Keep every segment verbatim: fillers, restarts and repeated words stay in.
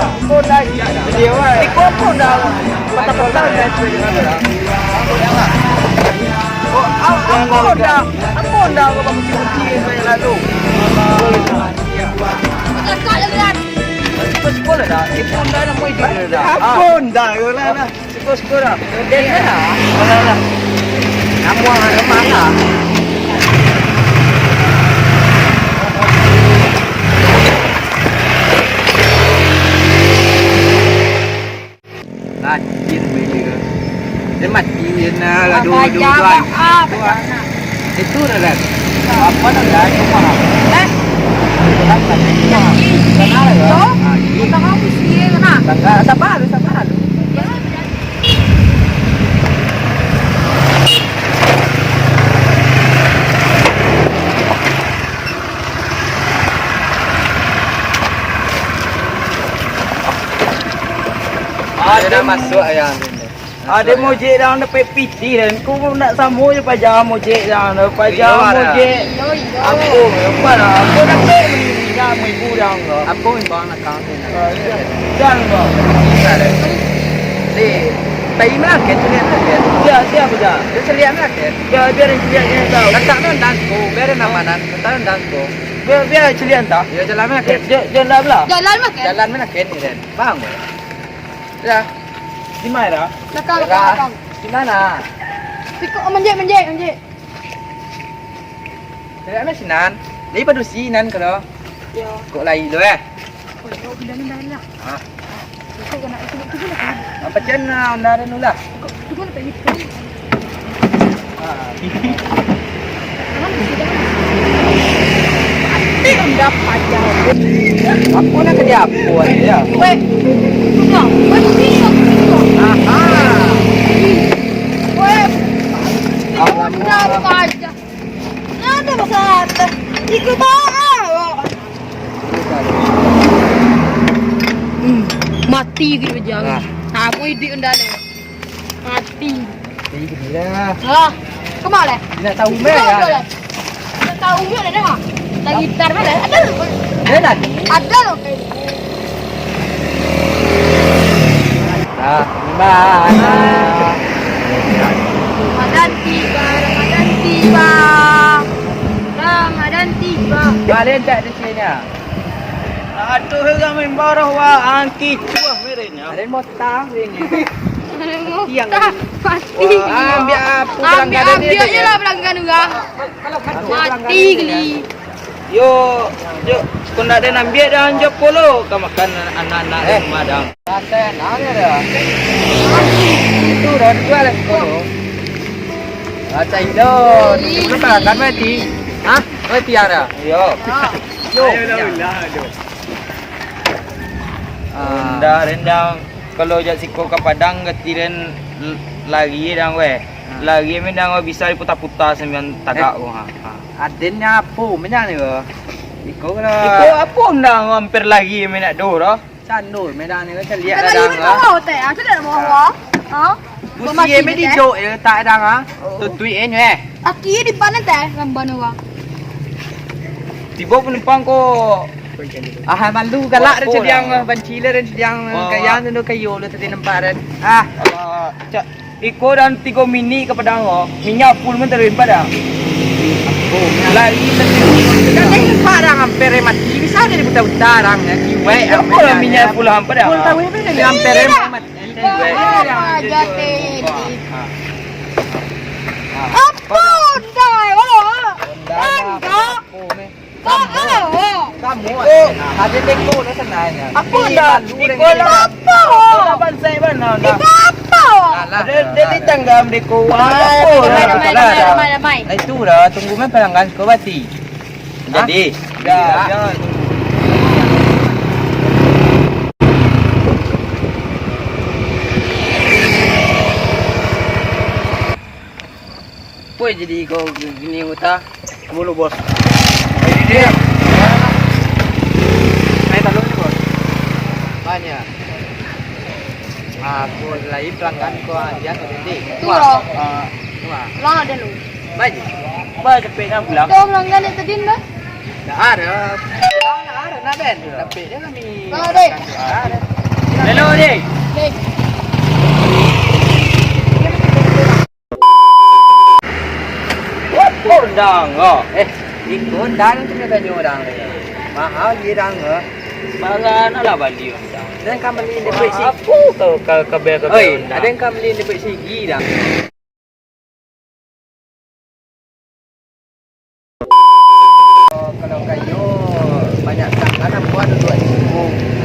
Apo ndak? Jadi awak. Iko apo ndak? Patah-patah ndak? Oh, apo ndak? Apo ndak kau bakuci-kuci yang lalu? Kakak lihat. Sekolah dah. Iko ndak nak main dia dah. Apo ndak kau lah. Syukur-syukur lah. Dia lah. Alah, alah. Namuah lemah lah. Rajin beli ke. Dia mati, dia nak lah dulu, dulu, dulu. Itu lah kan. Apa nak dah, cuma. Eh? Kan tadi cuma. Jadi, sana lah ya. Toh? Ah, jadi. Utang aku sih, kena. Sabar, sabar, sabar. Ya. Ada masuk ayah. Ada mojek dah dapek pitih dan ku nak samo je paja mojek dah, paja mojek. Iyo, iyo. Aku, apa lah, aku dapek minyak ibu dah. Aku imbang nak kau. Dan, Bang. Bisa deh. Di, pai mana, Ken? Caliak mana, Ken? Dia, dia apa dah? Dia caliak mana, Ken? Biar, biar dia caliak, dia tahu. Letak tu dansko, biar dia namanan. Letak tu dansko. Biar, biar caliak entah. Ya, jalan mana, Ken? Dia, dia, dia dah belah. Jalan mah, Ken. Jalan mana, Ken, ni, Ken? Bang, weh. Ya. Di mana, dah? Belakang, belakang, belakang. Di mana? Sikok, manjek, manjek, manjek. Cewek mah sinan. Jadi padusi nan kalau. Yo. Kok lai lo eh? Kok lai lo bilang dah lah. Ah. Kok kena itu itu lah. Apa cen anda ada nulah? Kok itu kan tadi. Ah. Pasti anda pajak. Apa nak kerja apa ya? Weh. Enggak, weh, bisa, bisa. Aha. Weh. Alamak. Anda pajak. Ada masalah. Ikut bawa. Hmm, mati gitu jangan. Nah. Kamu idik undang ni. Mati. Mati gitu lah. Ah, kemana? Tidak tahu meh ya. Tidak tahu meh ada mah. Tak gitar mah ada. Ada. Ada tadi. Ada loh. Nah, gimana? Ramadan tiba, Ramadan tiba. Ramadan tiba. Balik tak di sini? Aduh, orang main barah wa angki cuah merenya. Ada motah ini. Tiang. Mati. Wah, ambil apa pelanggaran dia? Ambil je lah pelanggaran orang. Mati geli. Yo, yo, kok ndak ado nan ambiak dah anjo pulo ka makan anak-anak di rumah dah. Rasen, ado dah. Itu dah jual lah sepuluh. Rasen itu, sepuluh kan mati. Hah? Mati ada. Yo. Yo. Ayo lah, ayo. Ah. Rendah, rendah. Kalau jak siko ka Padang, gati den l-, lari dang weh. Ha. Lari me dang weh bisa diputa-puta sambilan tagak ko. Ha. Ha. Aden nyo apo menyak ni ko? Iko kena. Iko apo ndang hampir lari me nak doh doh? Sando me dang ni ko caliak dang. Tadi lah. Bawah teh, aku dah bawah. Ha? Busi me dijok je tak dang ah. Oh. Tutuik e nyo eh. Aki di mana teh lamban urang? Tibo penumpang ko. Ah, malu galak den sadiang, banci lah den sadiang, kayang tu kayo lu tadi nampak den. Ah. Alah, cak, iko dalam tigo minik ka Padang ko, minyak full man taruih Padang. Lari tadi. Kan den nampak dang hampir mati, bisa jadi buta-buta dang, kiwek. Apo lah minyak full hampa dah. Full tahu ni hampir mati. Kiwek. Apo dah, oh? Enggak. Kamu, kamu, oh. Aden deko lah sananyo. Apo ndak? Iko lah. Apo? Iko lah bansai bana ndak? Iko apo? Alah, dia, dia ditanggam deko. Apo lah? Damai, damai, damai, damai. Nah, itu dah, tunggu man pelanggan ko bati. Jadi. Dah, dah. Poi jadi kau gini uta. Mulu, Bos. Ini dia. Naik talun ni, Bos. Banyak. Aku lai pelanggan kau aja tadi. Tu lah. Ah, tu lah. Lah ada lu. Banyak. Ba capek nak pulang. Tu pelanggan yang tadi dah. Dah ada. Dah ada nak ben. Capek dia kami. Lah, dek. Dah ada. Hello, dek. Dek. Apo dang ko? Eh, iko dang tu tanyo dang. Mahal je dang ko. Barang alah bali dang. Aden ka bali dapek sigi. Apo ka, ka, ka bali ka. Oi, dang. Aden ka bali dapek sigi dang. Kalau kayo banyak tangan apo duduak di siko.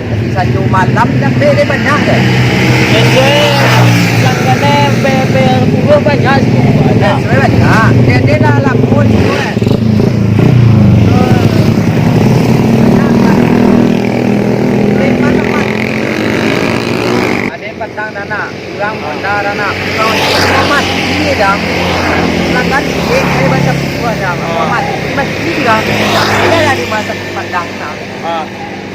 Tapi sajo malam sampai dia banyak deh. Jadi langganan be-, be-, puluh banyak siko. Banyak. Sebenarnya banyak. Dia, dia lah lapor siko kan. Banyak kan. Lima tempat. Ada yang patang anak. Urang Honda anak, urang mati dang. Urang kan, eh, eh, macam buah dang. Ah. Mati, mati dang. Ada lah di masa pandang dang. Ah.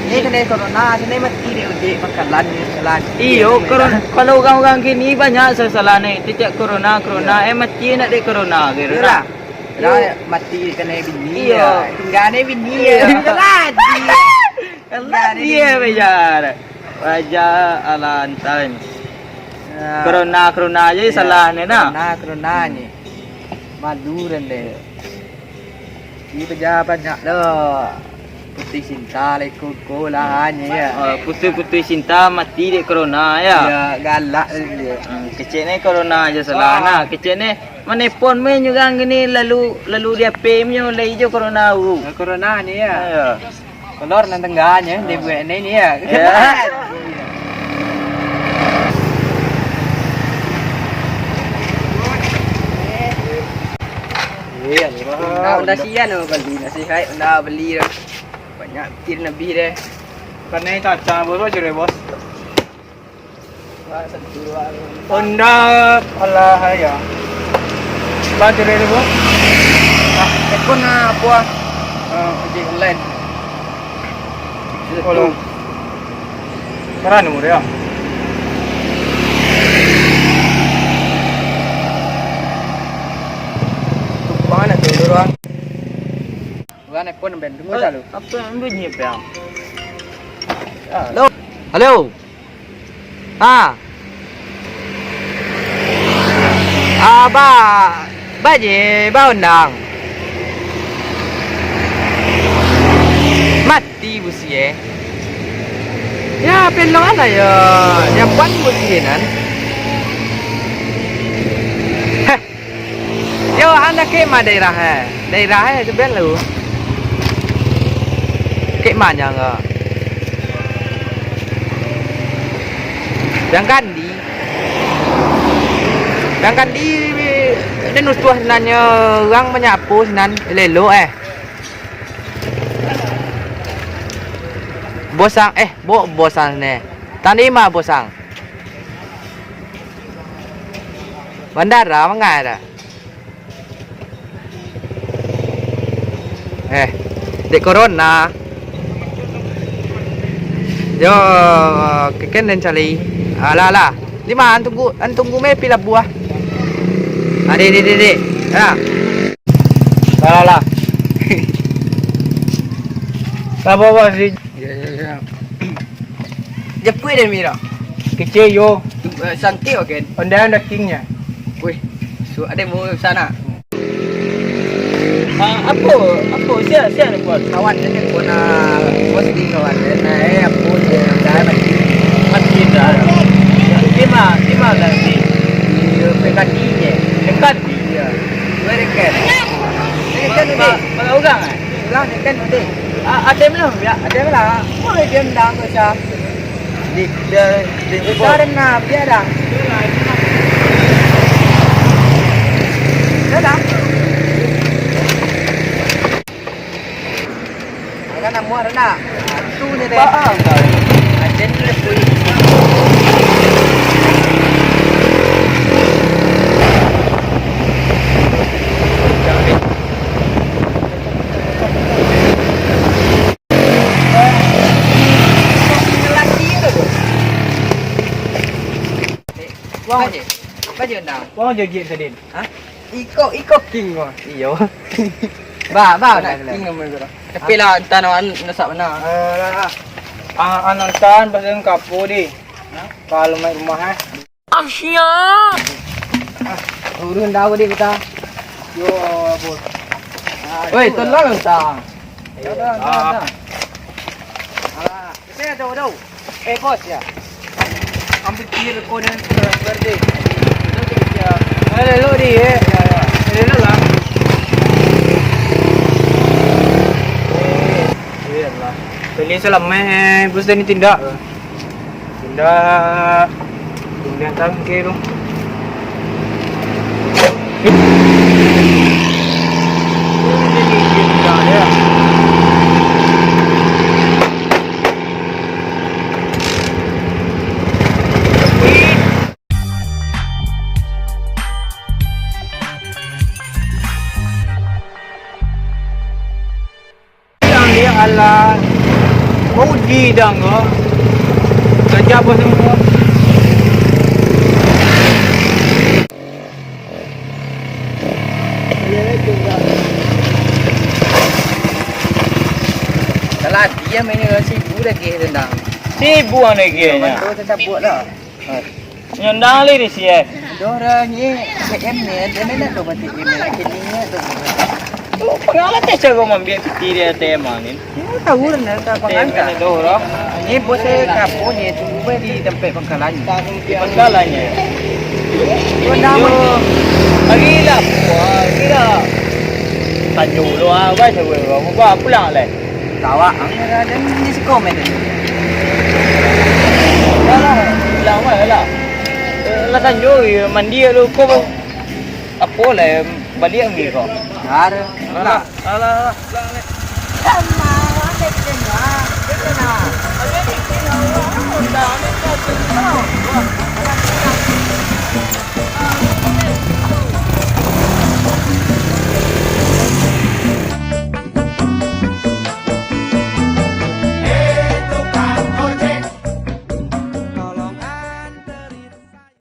Ini kena corona, kena mati dek, dek pangkalan ni, pangkalan. Iyo, koron-, kalau urang-urang kini banyak sasalah ni. Cecak corona, corona, eh, mati nak dek corona, gitu lah. Dah mati kena bini. Iyo. Ya. Tinggal ni bini. Iyo. Ya. Tinggal ni. Kalah dia bajar. Bajar alantan. Ya. Corona, corona aja salah ni nah. Corona, corona ni. Malu dan deh. Ni bajar banyak dah. Putus cinta lah ikut ko lah ni ya. Oh, putus-putus cinta mati dek corona ya. Ya, galak dia. Hmm, kecil ni corona aja salah nah. Kecil ni Manepon me nyurang gini, lalu, lalu di H P-nyo lai jo corona tu. Corona ni ya. Ayo. Kolor nan tengganyo, dia buek ni, ni ya. Ya. Iya, Nah, udah sian lo beli, nasihat udah beli dah. Banyak kir lebih deh. Karena itu acang, bos, bos, bos. Honda, alah, ya. Baju dari bu. Ah, ekon apa? Ah, ojek online. Kalau kerana murah. Mana tu orang? Orang ekon ben tunggu selalu. Apa yang bunyi, Bang? Halo. Halo. Ah. Ah, ba, ba je, ba undang. Mati busi, eh. Ya, pelok lah ya. Ya, pan busi nan. Heh. Yo, anda kek ma daerah, eh? Daerah, eh, tu ben lu. Kek ma nya enggak? Yang Kandi. Yang Kandi, den utuh sinan nyo, urang manyapo sinan, elok-elok, eh. Bosang, eh, bo-, bosang ne. Tadi ma bosang? Bandara, mangai dak? Eh, dek corona. Yo, keken den cari. Alah, alah. Di ma, an tunggu, an tunggu me pi labuah. Ah, dek, dek, dek, dek. Ah. Alah, alah. Sabar, Bos. Ya, ya, ya. Japuik den mira. Kecil yo. Eh, santai oke. Onda dagingnya. Wih, su-, ada mau sana. Ah, apo? Apo? Sia, sia ni buat? Kawan ni kan guna posting kawan. Nah, eh, apo dia? Dah lagi. Mati dah. Di ma, di ma lagi? Di P K D ni. P K D ya. Where can? Ini kan udah. Kalau orang eh? Orang ni kan udah. Ah, ada belum ya? Ada lah. Mau dia undang ke siapa? Di, di, di, Karena biar dah. Dah dah. Kan nak muat dah. Tu je deh. Ajen tu dah. Wang. Baje. Baje undang. Wang joget tadi. Hah? Iko, iko king wah. Iyo. Ba, ba, nak king nama itu. Tapi lah, entah nak, nak sak mana. Eh, lah, lah. Ah, ah, nonton pasal kapo di. Hah? Kalau main rumah, eh. Asia. Ah, urun dah di kita. Yo, bos. Ah, Woi, itu lah. Tolong entah. Dah, dah, dah, Ah. dah. Alah, kita ada, ada. Eh, bos, ya. Ambil kiri konen sudah berarti. Ada lo di, eh. Ya, ya. Ada lo lah. Eh, iyalah. Beli selamat, eh, bos tadi tindak. Tindak. Tindak tangke tu. Yang dia ala Audi dang ko. Kerja apa semua? Salah dia mainnya sibu lagi tendang. Sibu ang lagi nya. Betul, saya buat lah. Nyondang lai di si, eh. Doh, dah, ni, T M ni, dia ni nak tu mati, dia ni nak kini ni tu. Tu pengawa teh cara mambiak piti dia T M ni. Ni tahu dah, tak T M pangan ni tak? Doh, dah. Ni bos saya kapo ni, tunggu bae di tempat pangkalan. Di pangkalan ni. Tu nama ni. Gila, wah, gila. Tanyo lu ah, bae sawe, bae pulang lai. Kawak, ang ada di siko, men. Dah lah, pulang bae lah. Eh, lah tanyo, mandi lu, ko apo lai, baliak ang ko. Ada. Alah, alah, alah.